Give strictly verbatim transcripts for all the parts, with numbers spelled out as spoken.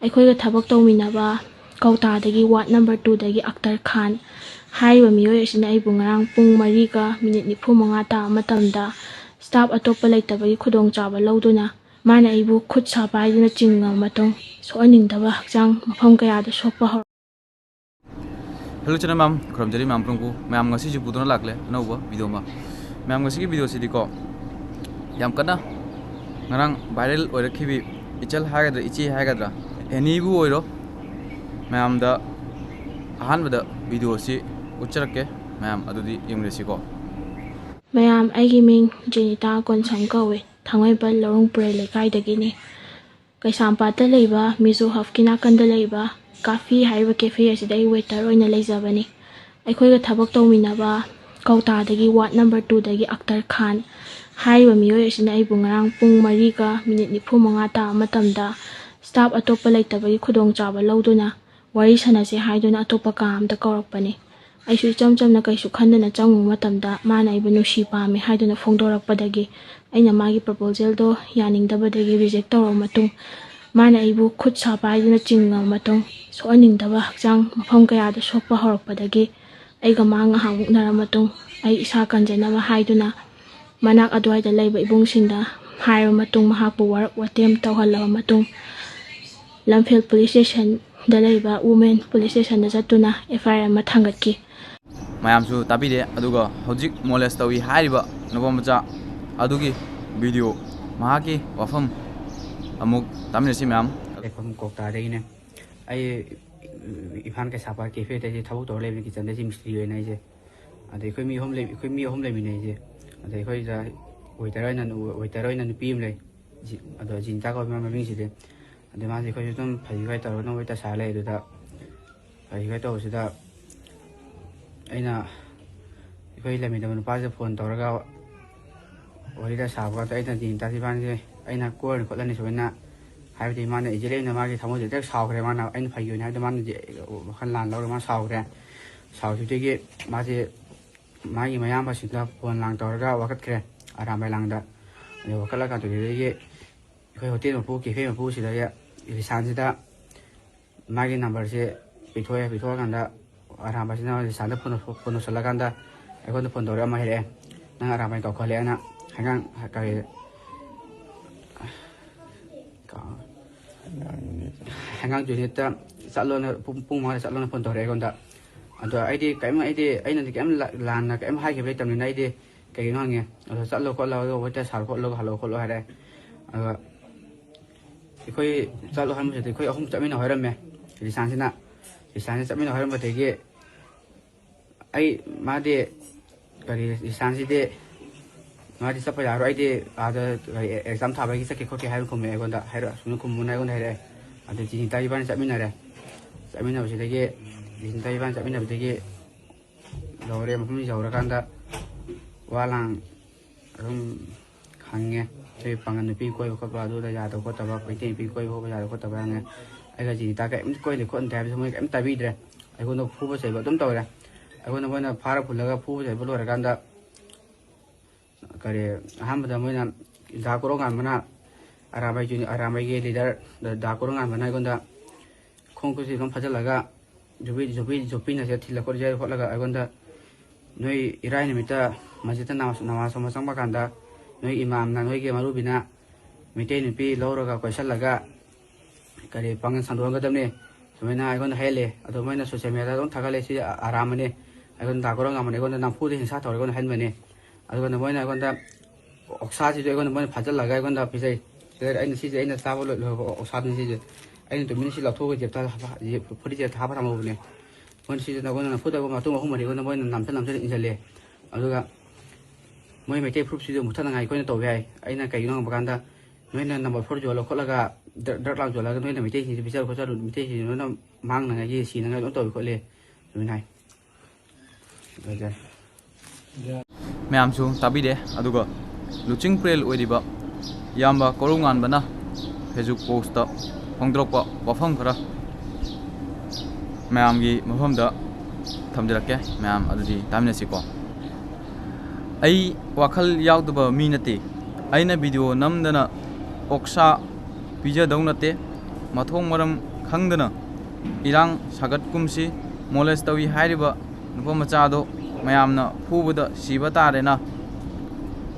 ꯑꯩꯈꯣꯏꯒ ꯊꯕꯛ ꯇꯧꯃꯤꯟꯅꯕ ꯀꯧꯇꯥꯗꯒꯤ ꯋꯥꯔꯗ ꯅꯝꯕꯔ ꯇꯨꯗꯒꯤ ꯑꯛꯇꯔ ꯈꯥꯟ ꯍꯥꯏꯔꯤꯕ ꯃꯤꯑꯣꯏ ꯑꯁꯤꯅ ꯑꯩꯕꯨ ꯉꯔꯥꯡ ꯄꯨꯡ ꯃꯔꯤꯒ ꯃꯤꯅꯤꯠ ꯅꯤꯐꯨ ꯃꯉꯥ ꯇꯥꯕ ꯃꯇꯝꯗ ꯁ꯭ꯇꯥꯐ ꯑꯇꯣꯞꯄ ꯂꯩꯇꯕꯒꯤ ꯈꯨꯗꯣꯡꯆꯥꯕ ꯂꯧꯗꯨꯅ ꯃꯥꯅ ꯑꯩꯕꯨ ꯈꯨꯠ ꯁꯥ ꯄꯥꯏꯗꯨꯅ ꯆꯤꯡꯉꯕ ꯃꯇꯨꯡ ꯁꯣꯛꯍꯟꯅꯤꯡꯗꯕ ꯍꯛꯆꯥꯡ ꯃꯐꯝ ꯀꯌꯥꯗ ꯁꯣꯛꯄ ꯍꯧꯔꯛ Hello channel ꯃꯌꯥꯝ, ꯈꯨꯔꯨꯝꯖꯔꯤ ꯃꯌꯥꯝ ꯄꯨꯝꯅꯃꯛꯄꯨ꯫ ꯃꯌꯥꯝ ꯉꯁꯤꯁꯨ ꯄꯨꯗꯨꯅ ꯂꯥꯛꯂꯦ ꯑꯅꯧꯕ ꯚꯤꯗꯤꯑꯣ ꯑꯃ꯫ ꯃꯌꯥꯝ ꯉꯁꯤꯒꯤ ꯚꯤꯗꯤꯑꯣꯁꯤꯗꯤꯀꯣ, ꯌꯥꯝ ꯀꯟꯅ ꯉꯔꯥꯡ ꯚꯥꯏꯔꯦꯜ ꯑꯣꯏꯔꯛꯈꯤꯕꯤ ꯏꯆꯜ ꯍꯥꯏꯒꯗ꯭ꯔꯥ, ꯏꯆꯦ ꯍꯥꯏꯒꯗ꯭ꯔꯥ, ꯑꯦꯅꯤꯕꯨ ꯑꯣꯏꯔꯣ, ꯃꯌꯥꯝꯗ ꯑꯍꯥꯟꯕꯗ ꯚꯤꯗꯤꯑꯣꯁꯤ ꯎꯠꯆꯔꯛꯀꯦ꯫ ꯃꯌꯥꯝ ꯑꯗꯨꯗꯤ ꯌꯦꯡꯃꯤꯟꯅꯁꯤꯀꯣ꯫ ꯃꯌꯥꯝ, ꯑꯩꯒꯤ ꯃꯤꯡ ꯖꯦꯅꯤꯇꯥ ꯀꯣꯟꯁꯝ ꯀꯧꯏ꯫ ꯊꯥꯡꯃꯩꯕꯟ ꯂꯧꯔꯨꯡ ꯄꯨꯔꯩ ꯂꯩꯀꯥꯏꯗꯒꯤꯅꯤ꯫ ꯀꯩꯁꯥꯝꯄꯥꯠꯇ ꯂꯩꯕ ꯃꯤꯖꯣ ꯍꯕꯀꯤ ꯅꯥꯀꯟꯗ ꯂꯩꯕ ꯀꯥꯐꯤ ꯍꯥꯏꯔꯤꯕ ꯀꯦꯐꯦ ꯑꯁꯤꯗ ꯑꯩ ꯋꯦꯇꯔ ꯑꯣꯏꯅ ꯂꯩꯖꯕꯅꯤ꯫ ꯑꯩꯈꯣꯏꯒ ꯊꯕꯛ ꯇꯧꯃꯤꯟꯅꯕ ꯀꯧꯇꯥꯗꯒꯤ ꯋꯥꯔꯗ ꯅꯝꯕꯔ ꯇꯨꯗꯒꯤ ꯑꯛꯇꯔ ꯈꯥꯟ ꯍꯥꯏꯔꯤꯕ ꯃꯤꯑꯣꯏ ꯑꯁꯤꯅ ꯑꯩꯕꯨ ꯉꯔꯥꯡ ꯄꯨꯡ ꯃꯔꯤꯒ ꯃꯤꯅꯤꯠ ꯅꯤꯐꯨ ꯃꯉꯥ ꯇꯥꯕ ꯃꯇꯝꯗ ꯁ꯭ꯇꯥꯐ ꯑꯇꯣꯞꯄ ꯂꯩꯇꯕꯒꯤ ꯈꯨꯗꯣꯡꯆꯥꯕ ꯂꯧꯗꯨꯅ ꯋꯥꯔꯤ ꯁꯥꯟꯅꯁꯦ ꯍꯥꯏꯗꯨꯅ ꯑꯇꯣꯞꯄ ꯀꯥ ꯑꯃꯗ ꯀꯧꯔꯛꯄꯅꯤ꯫ ꯑꯩꯁꯨ ꯏꯆꯝ ꯆꯝꯅ ꯀꯩꯁꯨ ꯈꯟꯗꯅ ꯆꯪꯉꯨꯕ ꯃꯇꯝꯗ ꯃꯥꯅ ꯑꯩꯕꯨ ꯅꯨꯡꯁꯤ ꯄꯥꯝꯃꯤ ꯍꯥꯏꯗꯨꯅ ꯐꯣꯡꯗꯣꯔꯛꯄꯗꯒꯤ ꯑꯩꯅ ꯃꯥꯒꯤ ꯄ꯭ꯔꯄꯣꯖꯦꯜꯗꯣ ꯌꯥꯅꯤꯡꯗꯕꯗꯒꯤ ꯔꯤꯖꯦꯛ ꯇꯧꯔꯕ ꯃꯇꯨꯡ ꯃꯥꯅ ꯑꯩꯕꯨ ꯈꯨꯠ ꯁꯥ ꯄꯥꯏꯗꯨꯅ ꯆꯤꯡꯉꯕ ꯃꯇꯨꯡ ꯁꯣꯛꯍꯟꯅꯤꯡꯗꯕ ꯍꯛꯆꯥꯡ ꯃꯐꯝ ꯀꯌꯥꯗ ꯁꯣꯛꯄ ꯍꯧꯔꯛꯄꯗꯒꯤ ꯑꯩꯒ ꯃꯥ ꯉꯥꯏꯍꯥꯛ ꯃꯨꯛꯅꯔ ꯃꯇꯨꯡ ꯑꯩ ꯏꯁꯥ ꯀꯟꯖꯅꯕ ꯍꯥꯏꯗꯨꯅ ꯃꯅꯥꯛ ꯑꯗꯨꯋꯥꯏꯗ ꯂꯩꯕ ꯏꯕꯨꯡꯁꯤꯡꯗ ꯍꯥꯏꯔꯕ ꯃꯇꯨꯡ ꯃꯍꯥꯛꯄꯨ ꯋꯥꯔꯛ ꯋꯥꯇꯦꯝ ꯇꯧꯍꯜꯂꯕ ꯃꯇꯨꯡ ꯂꯝꯐꯦꯜ ꯄꯨꯂꯤꯁ ꯁ꯭ꯇꯦꯁꯟꯗ ꯂꯩꯕ ꯋꯨꯃꯦꯟ ꯄꯨꯂꯤꯁ ꯁ꯭ꯇꯦꯁꯟꯗ ꯆꯠꯇꯨꯅ ꯑꯦꯐ ꯑꯥꯏ ꯑꯥꯔ ꯑꯃ ꯊꯥꯡꯒꯠꯈꯤ꯫ ꯃꯌꯥꯝꯁꯨ ꯇꯥꯕꯤꯔꯦ꯫ ꯑꯗꯨꯒ ꯍꯧꯖꯤꯛ ꯃꯣꯂꯦꯁ ꯇꯧꯏ ꯍꯥꯏꯔꯤꯕ ꯅꯨꯄꯥ ꯃꯆꯥ ꯑꯗꯨꯒꯤ ꯚꯤꯗꯤꯑꯣ, ꯃꯍꯥꯛꯀꯤ ꯋꯥꯐꯝ ꯑꯃꯨꯛ ꯇꯥꯃꯤꯟꯅꯁꯤ ꯃꯌꯥꯝ꯫ ꯂꯩꯐꯝ ꯀꯣꯛꯇꯥꯗꯒꯤꯅꯦ꯫ ꯑꯩ ꯏꯝꯐꯥꯜ ꯀꯩꯁꯥꯝꯄꯥꯠ ꯀꯦꯐꯦꯗ ꯑꯩꯁꯦ ꯊꯕꯛ ꯇꯧꯔ ꯂꯩꯕꯅꯤ, ꯀꯤꯆꯟꯗ ꯑꯩꯁꯦ ꯃꯤꯁꯇ꯭ꯔꯤ ꯑꯣꯏꯅ ꯑꯩꯁꯦ꯫ ꯑꯗ ꯑꯩꯈꯣꯏ ꯃꯤ ꯑꯍꯨꯝ ꯂꯩ, ꯑꯩꯈꯣꯏ ꯃꯤ ꯑꯍꯨꯝ ꯂꯩꯃꯤꯟꯅꯩꯁꯦ꯫ ꯑꯗ ꯑꯩꯈꯣꯏꯗ ꯋꯦꯇꯔ ꯑꯣꯏꯅ, ꯋꯦꯇꯔ ꯑꯣꯏꯅ ꯅꯨꯄꯤ ꯑꯃ ꯂꯩ꯫ ꯖꯤ-, ꯑꯗꯣ ꯖꯤꯅꯤꯇꯥ ꯀꯧꯕ ꯃꯥ ꯃꯃꯤꯡꯁꯤꯗꯤ꯫ ꯑꯗ ꯃꯥꯁꯦ ꯑꯩꯈꯣꯏꯁꯨ ꯑꯗꯨꯝ ꯐꯩ ꯈꯔ ꯇꯧꯔꯒ ꯅꯣꯏ ꯇꯁꯥ ꯂꯩ꯫ ꯑꯗꯨꯗ ꯐꯩ ꯈꯔ ꯇꯧꯕꯁꯤꯗ ꯑꯩꯅ ꯑꯩꯈꯣꯏ ꯂꯩꯃꯤꯟꯅꯕ ꯅꯨꯄꯥꯁꯤꯗ ꯐꯣꯟ ꯇꯧꯔꯒ ꯋꯥꯔꯤꯗ ꯁꯥꯕ ꯀꯥꯟꯗ ꯑꯩꯅ ꯖꯤꯅꯤꯇꯥꯁꯤ ꯏꯕꯥꯅꯤꯁꯦ ꯑꯩꯅ ꯀꯣꯏꯔꯅꯤ ꯈꯣꯠꯂꯅꯤ ꯁꯨꯃꯥꯏꯅ ꯍꯥꯏꯕꯗꯤ ꯃꯥꯅ ꯏꯖꯤꯂꯤ ꯑꯩꯅ ꯃꯥꯒꯤ ꯊꯃꯣꯏꯁꯦ ꯍꯦꯛꯇ ꯁꯥꯎꯈ꯭ꯔꯦ꯫ ꯃꯥꯅ ꯑꯩꯅ ꯐꯥꯒꯤ ꯑꯣꯏꯅ ꯍꯥꯏꯕꯗ ꯃꯥꯅ ꯖꯤ-, ꯋꯥꯈꯜ ꯂꯥꯟ ꯂꯧꯔꯒ ꯃꯥ ꯁꯥꯎꯈ꯭ꯔꯦ꯫ ꯁꯥꯎꯈꯤꯕꯗꯒꯤ ꯃꯥꯁꯦ ꯃꯥꯒꯤ ꯃꯌꯥꯝꯕꯁꯤꯡꯗ ꯐꯣꯟ ꯂꯥꯡ ꯇꯧꯔꯒ ꯋꯥꯀꯠꯈ꯭ꯔꯦ ꯑꯔꯥꯝꯕꯥꯏ ꯂꯥꯡꯗ꯫ ꯑꯗꯩ ꯋꯥꯀꯠꯂꯀꯥꯟꯗꯨꯗꯒꯤ ꯑꯩꯈꯣꯏ ꯍꯣꯇꯦꯜ ꯃꯄꯨ, ꯀꯦꯐꯦ ꯃꯄꯨꯁꯤꯗ ꯔꯤꯁꯥꯟꯁꯤꯗ ꯃꯥꯒꯤ ꯅꯝꯕꯔꯁꯦ ꯄꯤꯊꯣꯛꯑꯦ꯫ ꯄꯤꯊꯣꯛꯑꯀꯥꯟꯗ ꯑꯔꯥꯝꯕꯥꯏꯁꯤꯅ ꯔꯤꯁꯥꯟꯗ ꯐꯣꯟ, ꯐꯣꯟ ꯇꯧꯁꯜꯂꯀꯥꯟꯗ ꯑꯩꯉꯣꯟꯗ ꯐꯣꯟ ꯇꯧꯔꯒ ꯑꯃ ꯍꯥꯏꯔꯛꯑꯦ, "ꯅꯪ ꯑꯔꯥꯝꯕꯥꯏ ꯀꯧꯈꯠꯂꯦꯅ ꯍꯩꯉꯥꯡ ꯀꯔꯤ ꯍꯩꯉꯥꯡ ꯌꯨꯅꯤꯠꯇ ꯆꯠꯂꯣꯅ, ꯄꯨꯡ, ꯄꯨꯡ ꯃꯉꯥꯗ ꯆꯠꯂꯣꯅ ꯐꯣꯟ ꯇꯧꯔꯛꯑꯦ ꯑꯩꯉꯣꯟꯗ꯫ ꯑꯗꯣ ꯑꯩꯗꯤ ꯀꯔꯤꯝ, ꯑꯩꯗꯤ, ꯑꯩꯅꯗꯤ ꯀꯔꯤꯝ ꯂꯥ-, ꯂꯥꯟꯅ ꯀꯔꯤꯝ ꯍꯥꯏꯈꯤꯕ ꯂꯩꯇꯕꯅꯤꯅ ꯑꯩꯗꯤ ꯀꯩꯒꯤꯅꯣ ꯍꯪꯉꯦ꯫ ꯑꯗꯣ ꯆꯠꯂꯣ ꯈꯣꯠꯂꯣ, ꯑꯗꯣ ꯋꯦꯠꯇ ꯁꯥꯔꯣ ꯈꯣꯠꯂꯣ, ꯍꯜꯂꯣ ꯈꯣꯠꯂꯣ ꯍꯥꯏꯔꯦ꯫ ꯑꯗꯣ ꯑꯩꯈꯣꯏ ꯆꯠꯂꯣ ꯍꯥꯏꯕꯁꯤꯗꯤ ꯑꯩꯈꯣꯏ ꯑꯍꯨꯝ ꯆꯠꯃꯤꯟꯅꯧ ꯍꯥꯏꯔꯝꯃꯦ꯫ ꯔꯤꯁꯥꯟꯁꯤꯅ, ꯔꯤꯁꯥꯟꯁꯤꯅ ꯆꯠꯃꯤꯟꯅꯧ ꯍꯥꯏꯔꯝꯕꯗꯒꯤ ꯑꯩ, ꯃꯥꯗꯤ ꯀꯔꯤ, ꯔꯤꯁꯥꯟꯁꯤꯗꯤ ꯃꯥꯗꯤ ꯆꯠꯄ ꯌꯥꯔꯣꯏ, ꯑꯩꯗꯤ ꯑꯥꯗ ꯀꯔꯤ ꯑꯦꯛꯖꯥꯝ ꯊꯥꯕꯒꯤ ꯆꯠꯀꯦ ꯈꯣꯠꯀꯦ ꯍꯥꯏꯕ ꯈꯨꯝꯃꯦ ꯑꯩꯉꯣꯟꯗ, ꯍꯥꯏꯔ ꯁꯨꯝ ꯈꯨꯝꯃꯨꯅ ꯑꯩꯉꯣꯟꯗ ꯍꯥꯏꯔꯛꯑꯦ꯫ ꯑꯗꯨ ꯖꯤꯅꯤꯇꯥ ꯏꯕꯥꯅꯤ ꯆꯠꯃꯤꯟꯅꯔꯦ꯫ ꯆꯠꯃꯤꯟꯅꯕꯁꯤꯗꯒꯤ, ꯖꯤꯅꯤꯇꯥ ꯏꯕꯥꯅꯤ ꯆꯠꯃꯤꯟꯅꯕꯗꯒꯤ ꯌꯧꯔꯦ꯫ ꯃꯐꯝꯁꯤ ꯌꯧꯔꯀꯥꯟꯗ ꯋꯥ ꯂꯥꯡ ꯑꯗꯨꯝ ꯍꯪꯉꯦ꯫ ꯑꯩꯈꯣꯏ ꯄꯥꯡꯒꯜ ꯅꯨꯄꯤ ꯀꯣꯏꯕ ꯈꯣꯠꯄ ꯑꯗꯨꯗ ꯌꯥꯗꯕ ꯈꯣꯠꯇꯕ, ꯃꯩꯇꯩ ꯅꯨꯄꯤ ꯀꯣꯏꯕ ꯈꯣꯠꯄ ꯌꯥꯗꯕ ꯈꯣꯠꯇꯕ ꯍꯪꯉꯦ꯫ ꯑꯩꯒ ꯖꯤꯅꯤꯇꯥ ꯀꯔꯤꯝꯇ ꯀꯣꯏꯗꯦ ꯈꯣꯠꯇꯦ ꯍꯥꯏꯕꯁꯦ ꯃꯣꯏ ꯀꯔꯤꯝ ꯇꯥꯕꯤꯗ꯭ꯔꯦ꯫ ꯑꯩꯉꯣꯟꯗ ꯐꯨꯕ ꯆꯩꯕ ꯑꯗꯨꯝ ꯇꯧꯔꯦ꯫ ꯑꯩꯉꯣꯟꯗ ꯃꯣꯏꯅ ꯐꯥꯔ ꯄꯨꯜꯂꯒ ꯐꯨꯕ ꯆꯩꯕ ꯂꯣꯏꯔꯀꯥꯟꯗ, ꯀꯔꯤ, ꯑꯍꯥꯟꯕꯗ ꯃꯣꯏꯅ ꯗꯥ ꯀꯣꯔꯧꯉꯥꯟꯕꯅ, ꯑꯔꯥꯕꯥꯏ ꯖꯨꯅꯤ-, ꯑꯔꯥꯕꯥꯏꯒꯤ ꯂꯤꯗꯔ ꯗꯥ ꯀꯣꯔꯧꯉꯥꯟꯕꯅ ꯑꯩꯉꯣꯟꯗ ꯈꯣꯡ ꯈꯨꯠꯁꯤ ꯑꯗꯨꯝ ꯐꯥꯖꯤꯜꯂꯒ ꯖꯣꯕꯤ, ꯖꯣꯕꯤ, ꯖꯣꯕꯤꯅ ꯁꯤꯗ ꯊꯤꯜꯂ ꯈꯣꯠꯂ ꯌꯩꯔ ꯈꯣꯠꯂꯒ ꯑꯩꯉꯣꯟꯗ, "ꯅꯣꯏ ꯏꯔꯥꯏ ꯅꯨꯃꯤꯠꯇ ꯃꯁꯖꯤꯠꯇ ꯅꯃꯥꯖ, ꯅꯃꯥꯖ ꯁꯣꯟꯕ ꯆꯪꯕ ꯀꯥꯟꯗ ꯅꯣꯏ ꯏꯃꯥꯝꯅ, ꯅꯣꯏꯒꯤ ꯃꯧꯂꯨꯕꯤꯅ ꯃꯩꯇꯩ ꯅꯨꯄꯤ ꯂꯧꯔꯒ ꯀꯣꯏꯁꯜꯂꯒ ꯀꯔꯤ ꯄꯥꯡꯒꯜ ꯁꯟꯗꯣꯛꯍꯟꯒꯗꯕꯅꯤ" ꯁꯨꯃꯥꯏꯅ ꯑꯩꯉꯣꯟꯗ ꯍꯥꯏꯍꯜꯂꯦ꯫ ꯑꯗꯣ ꯃꯣꯏꯅ ꯁꯣꯁꯤꯌꯦꯜ ꯃꯦꯗꯤꯌꯥꯗ ꯑꯗꯨꯝ ꯊꯥꯒꯠꯂꯦ, "ꯁꯤ ꯑꯔꯥꯝꯕꯅꯤ", ꯑꯩꯉꯣꯟꯗ ꯗꯥ ꯀꯣꯔꯧꯉꯥꯟꯕꯅ ꯑꯩꯉꯣꯟꯗ ꯅꯝꯐꯨꯗ ꯍꯤꯡꯁꯥ ꯇꯧꯔꯒ ꯑꯩꯉꯣꯟꯗ ꯍꯥꯏꯍꯟꯕꯅꯤ꯫ ꯑꯗꯨꯒ ꯃꯣꯏꯅ ꯑꯩꯉꯣꯟꯗ ꯑꯣꯛꯁꯥꯁꯤꯁꯨ ꯑꯩꯉꯣꯟꯗ ꯃꯣꯏꯅ ꯐꯥꯖꯤꯜꯂꯒ ꯑꯩꯉꯣꯟꯗ ꯄꯤꯖꯩ꯫ ꯁꯤꯗ ꯑꯩꯅ, "ꯁꯤꯁꯦ ꯑꯩꯅ ꯆꯥꯕ ꯂꯣꯏ-, ꯂꯣꯏꯍꯧꯕ ꯑꯣꯛꯁꯥꯗꯨꯅꯤ ꯁꯤꯁꯦ"꯫ ꯑꯩꯅ ꯇꯨꯃꯤꯟꯅ ꯁꯤ ꯂꯧꯊꯣꯛꯑꯒ ꯖꯦꯞꯇ ꯍꯥꯞꯄ-, ꯖꯦꯞ-, ꯐꯨꯔꯤꯠ ꯖꯦꯞꯇ ꯍꯥꯞꯄ ꯊꯝꯍꯧꯕꯅꯦ꯫ ꯃꯣꯏꯅ ꯁꯤꯁꯤꯅ ꯑꯩꯉꯣꯟꯗ ꯅꯝꯐꯨꯗ ꯃꯇꯨꯡ ꯑꯍꯨꯝ ꯃꯔꯤ ꯑꯩꯉꯣꯟꯗ ꯃꯣꯏꯅ ꯅꯝꯁꯤꯜ ꯅꯝꯁꯤꯜ ꯏꯟꯁꯤꯜꯂꯦ꯫ ꯑꯗꯨꯒ ꯃꯣꯏ ꯃꯩꯇꯩ ꯐꯨꯔꯨꯞꯁꯤꯁꯨ ꯃꯨꯊꯠꯅꯉꯥꯏ ꯑꯩꯈꯣꯏꯅ ꯇꯧꯕ ꯌꯥꯏ꯫ ꯑꯩꯅ ꯀꯩꯒꯤꯅꯣ ꯍꯪꯕ ꯀꯥꯟꯗ, "ꯅꯣꯏꯅ ꯅꯝꯕꯔ ꯐꯣꯔ ꯌꯣꯜꯂ ꯈꯣꯠꯂꯒ ꯗ꯭ꯔ-, ꯗ꯭ꯔꯒ ꯂꯥꯡ ꯌꯣꯜꯂꯒ ꯅꯣꯏꯅ ꯃꯩꯇꯩꯁꯤꯡꯁꯤ ꯄꯤꯖꯔ ꯈꯣꯠꯆꯔ ꯃꯩꯇꯩꯁꯤꯡꯁꯤ ꯂꯣꯏꯅ ꯃꯥꯡꯅꯉꯥꯏꯒꯤ, ꯁꯤꯅꯉꯥꯏ ꯂꯣꯏꯅ ꯇꯧꯏ ꯈꯣꯠꯂꯤ" ꯑꯗꯨꯃꯥꯏꯅ ꯍꯥꯏ꯫ ꯂꯣꯏꯖꯔꯦ꯫ ꯃꯌꯥꯝꯁꯨ ꯇꯥꯕꯤꯔꯦ꯫ ꯑꯗꯨꯒ ꯂꯨꯆꯤꯡ ꯄ꯭ꯔꯦꯜ ꯑꯣꯏꯔꯤꯕ ꯏꯌꯥꯝꯕ ꯀꯣꯔꯧꯉꯥꯟꯕꯅ Facebook ꯄꯣꯁꯇ ꯐꯣꯡꯗꯣꯔꯛꯄ ꯋꯥꯐꯝ ꯈꯔ ꯃꯌꯥꯝꯒꯤ ꯃꯐꯝꯗ ꯊꯝꯖꯔꯛꯀꯦ꯫ ꯃꯌꯥꯝ ꯑꯗꯨꯗꯤ ꯇꯥꯃꯤꯟꯅꯁꯤꯀꯣ꯫ ꯑꯩ ꯋꯥꯈꯜ ꯌꯥꯎꯗꯕ ꯃꯤ ꯅꯠꯇꯦ꯫ ꯑꯩꯅ ꯚꯤꯗꯤꯑꯣ ꯅꯝꯗꯅ ꯑꯣꯛꯁꯥ ꯄꯤꯖꯗꯧ ꯅꯠꯇꯦ꯫ ꯃꯊꯣꯡ ꯃꯔꯝ ꯈꯪꯗꯅ ꯏꯔꯥꯡ ꯁꯥꯒꯠꯀꯨꯝꯁꯤ ꯃꯣꯂꯦꯁ ꯇꯧꯏ ꯍꯥꯏꯔꯤꯕ ꯅꯨꯄꯥ ꯃꯆꯥꯗꯣ ꯃꯌꯥꯝꯅ ꯐꯨꯕꯗ ꯁꯤꯕ ꯇꯥꯔꯦꯅ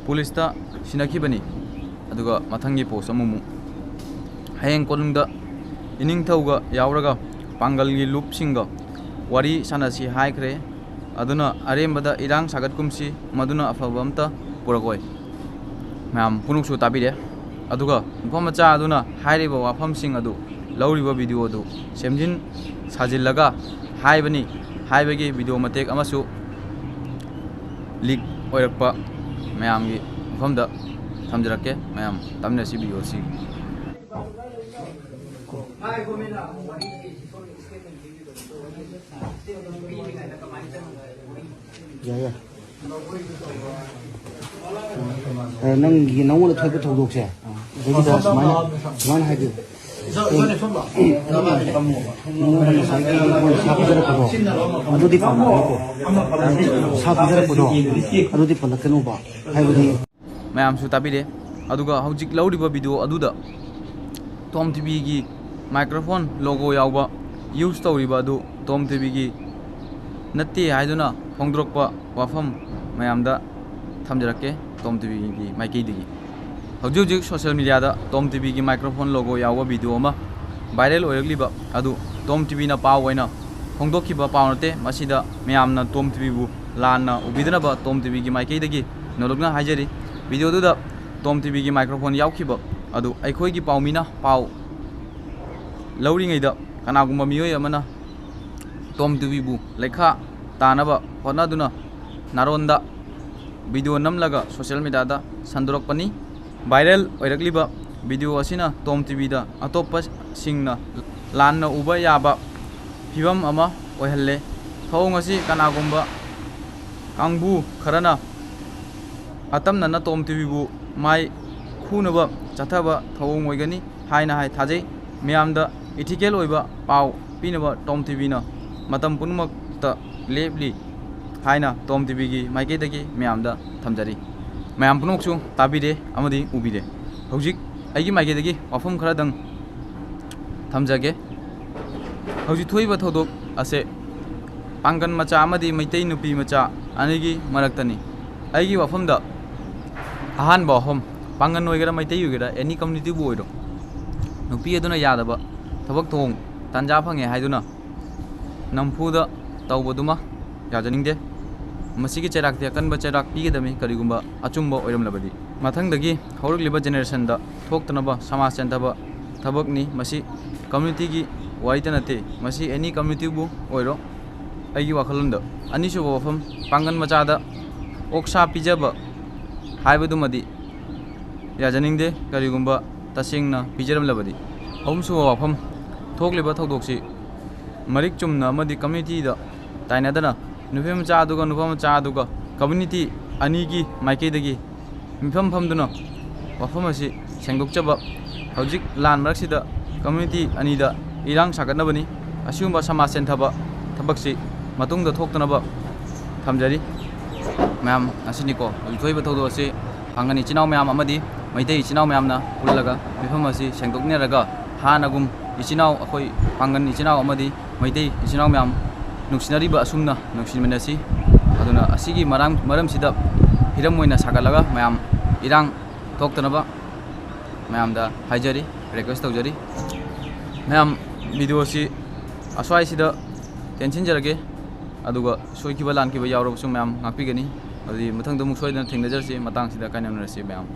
ꯄꯨꯂꯤꯁꯇ ꯁꯤꯟꯅꯈꯤꯕꯅꯤ꯫ ꯑꯗꯨꯒ ꯃꯊꯪꯒꯤ ꯄꯣꯁ ꯑꯃꯃꯨꯛ ꯍꯌꯦꯡ ꯀꯣꯅꯨꯡꯗ ꯏꯅꯤꯡꯊꯧꯒ ꯌꯥꯎꯔꯒ ꯄꯥꯡꯒꯜꯒꯤ ꯂꯨꯞꯁꯤꯡꯒ ꯋꯥꯔꯤ ꯁꯥꯟꯅꯁꯤ ꯍꯥꯏꯈ꯭ꯔꯦ꯫ ꯑꯗꯨꯅ ꯑꯔꯦꯝꯕꯗ ꯏꯔꯥꯡ ꯁꯥꯒꯠꯀꯨꯝꯁꯤ, ꯃꯗꯨꯅ ꯑꯐꯕ ꯑꯝꯇ ꯄꯨꯔꯛꯑꯣꯏ꯫ ꯃꯌꯥꯝ ꯄꯨꯝꯅꯃꯛꯁꯨ ꯇꯥꯕꯤꯔꯦ꯫ ꯑꯗꯨꯒ ꯅꯨꯄꯥ ꯃꯆꯥ ꯑꯗꯨꯅ ꯍꯥꯏꯔꯤꯕ ꯋꯥꯐꯝꯁꯤꯡ ꯑꯗꯨ, ꯂꯧꯔꯤꯕ ꯚꯤꯗꯤꯑꯣ ꯑꯗꯨ ꯁꯦꯝꯖꯤꯟ ꯁꯥꯖꯤꯜꯂꯒ ꯍꯥꯏꯕꯅꯤ ꯍꯥꯏꯕꯒꯤ ꯚꯤꯗꯤꯑꯣ ꯃꯇꯦꯛ ꯑꯃꯁꯨ ꯂꯤꯛ ꯑꯣꯏꯔꯛꯄ ꯃꯌꯥꯝꯒꯤ ꯃꯐꯝꯗ ꯊꯝꯖꯔꯛꯀꯦ꯫ ꯃꯌꯥꯝ ꯇꯥꯃꯤꯟꯅꯁꯤ ꯚꯤꯗꯤꯑꯣ ꯑꯁꯤ꯫ ꯌꯥꯏ, ꯌꯥꯏ꯫ ꯑ, ꯅꯪꯒꯤ, ꯅꯪꯉꯣꯟꯗ ꯊꯣꯛꯄ ꯊꯧꯗꯣꯛꯁꯦ, ꯑꯗꯩꯗꯨꯗ ꯁꯨꯃꯥꯏꯅ, ꯁꯨꯃꯥꯏꯅ ꯍꯥꯏꯕꯤꯌꯨ꯫ ꯅꯪꯉꯣꯟꯗ ꯉꯁꯥꯏꯒꯤ ꯑꯩꯉꯣꯟꯗ ꯁꯥ ꯄꯤꯖꯔꯛꯄꯗꯣ, ꯑꯗꯨꯗꯤ ꯄꯥꯝꯃꯛꯀꯅꯨꯀꯣ꯫ ꯁꯥ ꯄꯤꯖꯔꯛꯄꯗꯣ, ꯑꯗꯨꯗꯤ ꯄꯜꯂꯛꯀꯅꯨꯕ꯫ ꯍꯥꯏꯕꯗꯤ ꯃꯌꯥꯝꯁꯨ ꯇꯥꯕꯤꯔꯦ꯫ ꯑꯗꯨꯒ ꯍꯧꯖꯤꯛ ꯂꯧꯔꯤꯕ ꯚꯤꯗꯤꯑꯣ ꯑꯗꯨꯗ ꯇꯣꯝ ꯇꯤꯚꯤꯒꯤ ꯃꯥꯏꯀ꯭ꯔꯣꯐꯣꯟ ꯂꯣꯒꯣ ꯌꯥꯎꯕ ꯌꯨꯁ ꯇꯧꯔꯤꯕ ꯑꯗꯨ ꯇꯣꯝ ꯇꯤꯚꯤꯒꯤ ꯅꯠꯇꯦ ꯍꯥꯏꯗꯨꯅ ꯐꯣꯡꯗꯣꯔꯛꯄ ꯋꯥꯐꯝ ꯃꯌꯥꯝꯗ ꯊꯝꯖꯔꯛꯀꯦ꯫ ꯇꯣꯝ ꯇꯤꯚꯤꯒꯤ ꯃꯥꯏꯀꯩꯗꯒꯤ ꯍꯧꯖꯤꯛ ꯍꯧꯖꯤꯛ ꯁꯣꯁꯤꯌꯦꯜ ꯃꯤꯗꯤꯌꯥꯗ ꯇꯣꯝ ꯇꯤꯚꯤꯒꯤ ꯃꯥꯏꯀ꯭ꯔꯣꯐꯣꯟ ꯂꯣꯒꯣ ꯌꯥꯎꯕ ꯚꯤꯗꯤꯑꯣ ꯑꯃ ꯚꯥꯏꯔꯦꯜ ꯑꯣꯏꯔꯛꯂꯤꯕ ꯑꯗꯨ ꯇꯣꯝ ꯇꯤꯚꯤꯅ ꯄꯥꯎ ꯑꯣꯏꯅ ꯐꯣꯡꯗꯣꯛꯈꯤꯕ ꯄꯥꯎ ꯅꯠꯇꯦ꯫ ꯃꯁꯤꯗ ꯃꯌꯥꯝꯅ ꯇꯣꯝ ꯇꯤꯚꯤꯕꯨ ꯂꯥꯟꯅ ꯎꯕꯤꯗꯅꯕ ꯇꯣꯝ ꯇꯤꯚꯤꯒꯤ ꯃꯥꯏꯀꯩꯗꯒꯤ ꯅꯣꯜꯂꯨꯛꯅ ꯍꯥꯏꯖꯔꯤ꯫ ꯚꯤꯗꯤꯑꯣꯗꯨꯗ ꯇꯣꯝ ꯇꯤꯚꯤꯒꯤ ꯃꯥꯏꯀ꯭ꯔꯣꯐꯣꯟ ꯌꯥꯎꯈꯤꯕ ꯑꯗꯨ ꯑꯩꯈꯣꯏꯒꯤ ꯄꯥꯎꯃꯤꯅ ꯄꯥꯎ ꯂꯧꯔꯤꯉꯩꯗ ꯀꯅꯥꯒꯨꯝꯕ ꯃꯤꯑꯣꯏ ꯑꯃꯅ ꯇꯣꯝ ꯇꯤꯚꯤꯕꯨ ꯂꯩꯈꯥ ꯇꯥꯅꯕ ꯍꯣꯠꯅꯗꯨꯅ ꯅꯥꯔꯣꯟꯗ ꯚꯤꯗꯤꯑꯣ ꯅꯝꯂꯒ ꯁꯣꯁꯤꯌꯦꯜ ꯃꯤꯗꯤꯌꯥꯗ ꯁꯟꯗꯣꯔꯛꯄꯅꯤ꯫ ꯚꯥꯏꯔꯦꯜ ꯑꯣꯏꯔꯛꯂꯤꯕ ꯚꯤꯗꯤꯑꯣ ꯑꯁꯤꯅ ꯇꯣꯝ ꯇꯤꯚꯤꯗ ꯑꯇꯣꯞꯄꯁꯤꯡꯅ ꯂꯥꯟꯅ ꯎꯕ ꯌꯥꯕ ꯐꯤꯕꯝ ꯑꯃ ꯑꯣꯏꯍꯜꯂꯦ꯫ ꯊꯧꯑꯣꯡ ꯑꯁꯤ ꯀꯅꯥꯒꯨꯝꯕ ꯀꯥꯡꯕꯨ ꯈꯔꯅ ꯑꯇꯝꯅꯅ ꯇꯣꯝ ꯇꯤꯚꯤꯕꯨ ꯃꯥꯏ ꯈꯨꯅꯕ ꯆꯠꯊꯕ ꯊꯧꯑꯣꯡ ꯑꯣꯏꯒꯅꯤ ꯍꯥꯏꯅ ꯍꯥꯏ ꯊꯥꯖꯩ꯫ ꯃꯤꯌꯥꯝꯗ ꯏꯊꯤꯀꯦꯜ ꯑꯣꯏꯕ ꯄꯥꯎ ꯄꯤꯅꯕ ꯇꯣꯝ ꯇꯤꯚꯤꯅ ꯃꯇꯝ ꯄꯨꯝꯅꯃꯛꯇ ꯂꯦꯞꯂꯤ ꯍꯥꯏꯅ ꯇꯣꯝ ꯇꯤꯚꯤꯒꯤ ꯃꯥꯏꯀꯩꯗꯒꯤ ꯃꯌꯥꯝꯗ ꯊꯝꯖꯔꯤ꯫ ꯃꯌꯥꯝ ꯄꯨꯝꯅꯃꯛꯁꯨ ꯇꯥꯕꯤꯔꯦ ꯑꯃꯗꯤ ꯎꯕꯤꯔꯦ꯫ ꯍꯧꯖꯤꯛ ꯑꯩꯒꯤ ꯃꯥꯏꯀꯩꯗꯒꯤ ꯋꯥꯐꯝ ꯈꯔꯗꯪ ꯊꯝꯖꯒꯦ꯫ ꯍꯧꯖꯤꯛ ꯊꯣꯛꯏꯕ ꯊꯧꯗꯣꯛ ꯑꯁꯦ ꯄꯥꯡꯒꯟ ꯃꯆꯥ ꯑꯃꯗꯤ ꯃꯩꯇꯩ ꯅꯨꯄꯤ ꯃꯆꯥ ꯑꯅꯤꯒꯤ ꯃꯔꯛꯇꯅꯤ꯫ ꯑꯩꯒꯤ ꯋꯥꯐꯝꯗ ꯑꯍꯥꯟꯕ ꯋꯥꯐꯝ, ꯄꯥꯡꯒꯟ ꯑꯣꯏꯒꯦꯔꯥ ꯃꯩꯇꯩ ꯑꯣꯏꯒꯦꯔꯥ, ꯑꯦꯅꯤ ꯀꯝꯃ꯭ꯌꯨꯅꯤꯇꯤꯕꯨ ꯑꯣꯏꯔꯣ, ꯅꯨꯄꯤ ꯑꯗꯨꯅ ꯌꯥꯗꯕ ꯊꯕꯛ ꯊꯧꯑꯣꯡ ꯇꯥꯟꯖꯥ ꯐꯪꯉꯦ ꯍꯥꯏꯗꯨꯅ ꯅꯝꯐꯨꯗ ꯇꯧꯕꯗꯨꯃ ꯌꯥꯖꯅꯤꯡꯗꯦ꯫ ꯃꯁꯤꯒꯤ ꯆꯩꯔꯥꯛꯇꯤ ꯑꯀꯟꯕ ꯆꯩꯔꯥꯛ ꯄꯤꯒꯗꯕꯅꯤ, ꯀꯔꯤꯒꯨꯝꯕ ꯑꯆꯨꯝꯕ ꯑꯣꯏꯔꯝꯂꯕꯗꯤ꯫ ꯃꯊꯪꯗꯒꯤ ꯍꯧꯔꯛꯂꯤꯕ ꯖꯦꯅꯦꯔꯦꯁꯟꯗ ꯊꯣꯛꯇꯅꯕ ꯁꯃꯥꯖ ꯆꯦꯟꯊꯕ ꯊꯕꯛꯅꯤ꯫ ꯃꯁꯤ ꯀꯝꯃ꯭ꯌꯨꯅꯤꯇꯤꯒꯤ ꯋꯥꯔꯤꯇ ꯅꯠꯇꯦ, ꯃꯁꯤ ꯑꯦꯅꯤ ꯀꯝꯃ꯭ꯌꯨꯅꯤꯇꯤꯕꯨ ꯑꯣꯏꯔꯣ꯫ ꯑꯩꯒꯤ ꯋꯥꯈꯜꯂꯣꯟꯗ ꯑꯅꯤꯁꯨꯕ ꯋꯥꯐꯝ, ꯄꯥꯡꯒꯟ ꯃꯆꯥꯗ ꯑꯣꯛꯁꯥ ꯄꯤꯖꯕ ꯍꯥꯏꯕꯗꯨꯃꯗꯤ ꯌꯥꯖꯅꯤꯡꯗꯦ, ꯀꯔꯤꯒꯨꯝꯕ ꯇꯁꯦꯡꯅ ꯄꯤꯖꯔꯝꯂꯕꯗꯤ꯫ ꯑꯍꯨꯝꯁꯨꯕ ꯋꯥꯐꯝ, ꯊꯣꯛꯂꯤꯕ ꯊꯧꯗꯣꯛꯁꯤ ꯃꯔꯤꯛ ꯆꯨꯝꯅ ꯑꯃꯗꯤ ꯀꯝꯃ꯭ꯌꯨꯅꯤꯇꯤꯗ ꯇꯥꯏꯅꯗꯅ ꯅꯨꯄꯤ ꯃꯆꯥ ꯑꯗꯨꯒ ꯅꯨꯄꯥ ꯃꯆꯥ ꯑꯗꯨꯒ ꯀꯝꯃ꯭ꯌꯨꯅꯤꯇꯤ ꯑꯅꯤꯒꯤ ꯃꯥꯏꯀꯩꯗꯒꯤ ꯃꯤꯐꯝ ꯐꯝꯗꯨꯅ ꯋꯥꯐꯝ ꯑꯁꯤ ꯁꯦꯡꯗꯣꯛꯆꯕ꯫ ꯍꯧꯖꯤꯛ ꯂꯥꯟ ꯃꯔꯛꯁꯤꯗ ꯀꯝꯃ꯭ꯌꯨꯅꯤꯇꯤ ꯑꯅꯤꯗ ꯏꯔꯥꯡ ꯁꯥꯒꯠꯅꯕꯅꯤ꯫ ꯑꯁꯤꯒꯨꯝꯕ ꯁꯃꯥꯖ ꯆꯦꯟꯊꯕ ꯊꯕꯛꯁꯤ ꯃꯇꯨꯡꯗ ꯊꯣꯛꯇꯅꯕ ꯊꯝꯖꯔꯤ꯫ ꯃꯌꯥꯝ ꯑꯁꯤꯅꯤꯀꯣ ꯍꯧꯖꯤꯛ ꯊꯣꯛꯏꯕ ꯊꯧꯗꯣꯛ ꯑꯁꯤ ꯄꯥꯡꯒꯟ ꯏꯆꯤꯟ ꯏꯅꯥꯎ ꯃꯌꯥꯝ ꯑꯃꯗꯤ ꯃꯩꯇꯩ ꯏꯆꯤꯟ ꯏꯅꯥꯎ ꯃꯌꯥꯝꯅ ꯄꯨꯜꯂꯒ ꯃꯤꯐꯝ ꯑꯁꯤ ꯁꯦꯡꯗꯣꯛꯃꯤꯟꯅꯔꯒ ꯍꯥꯟꯅꯒꯨꯝ ꯏꯆꯤꯟ ꯏꯅꯥꯎ, ꯑꯩꯈꯣꯏ ꯄꯥꯡꯒꯟ ꯏꯆꯤꯟ ꯏꯅꯥꯎ ꯑꯃꯗꯤ ꯃꯩꯇꯩ ꯏꯆꯤꯟ ꯏꯅꯥꯎ ꯃꯌꯥꯝ ꯅꯨꯡꯁꯤꯅꯔꯤꯕ ꯑꯁꯨꯝꯅ ꯅꯨꯡꯁꯤꯃꯤꯟꯅꯁꯤ꯫ ꯑꯗꯨꯅ ꯑꯁꯤꯒꯤ ꯃꯔꯝ, ꯃꯔꯝꯁꯤꯗ ꯍꯤꯔꯝ ꯑꯣꯏꯅ ꯁꯥꯒꯠꯂꯒ ꯃꯌꯥꯝ ꯏꯔꯥꯡ ꯊꯣꯛꯇꯅꯕ ꯃꯌꯥꯝꯗ ꯍꯥꯏꯖꯔꯤ, ꯔꯤꯀ꯭ꯋꯦꯁ ꯇꯧꯖꯔꯤ꯫ ꯃꯌꯥꯝ, ꯚꯤꯗꯤꯑꯣꯁꯤ ꯑꯁ꯭ꯋꯥꯏꯁꯤꯗ ꯇꯦꯟꯁꯤꯟꯖꯔꯒꯦ, ꯑꯗꯨꯒ ꯁꯣꯏꯈꯤꯕ ꯂꯥꯟꯈꯤꯕ ꯌꯥꯎꯔꯕꯁꯨ ꯃꯌꯥꯝ ꯉꯥꯛꯄꯤꯒꯅꯤ꯫ ꯑꯗꯨꯗꯤ ꯃꯊꯪꯗ ꯑꯃꯨꯛ ꯁꯣꯏꯗꯅ ꯊꯦꯡꯅꯖꯔꯁꯤ꯫ ꯃꯇꯥꯡꯁꯤꯗ ꯀꯥꯏꯅꯃꯤꯟꯅꯔꯁꯤ ꯃꯌꯥꯝ꯫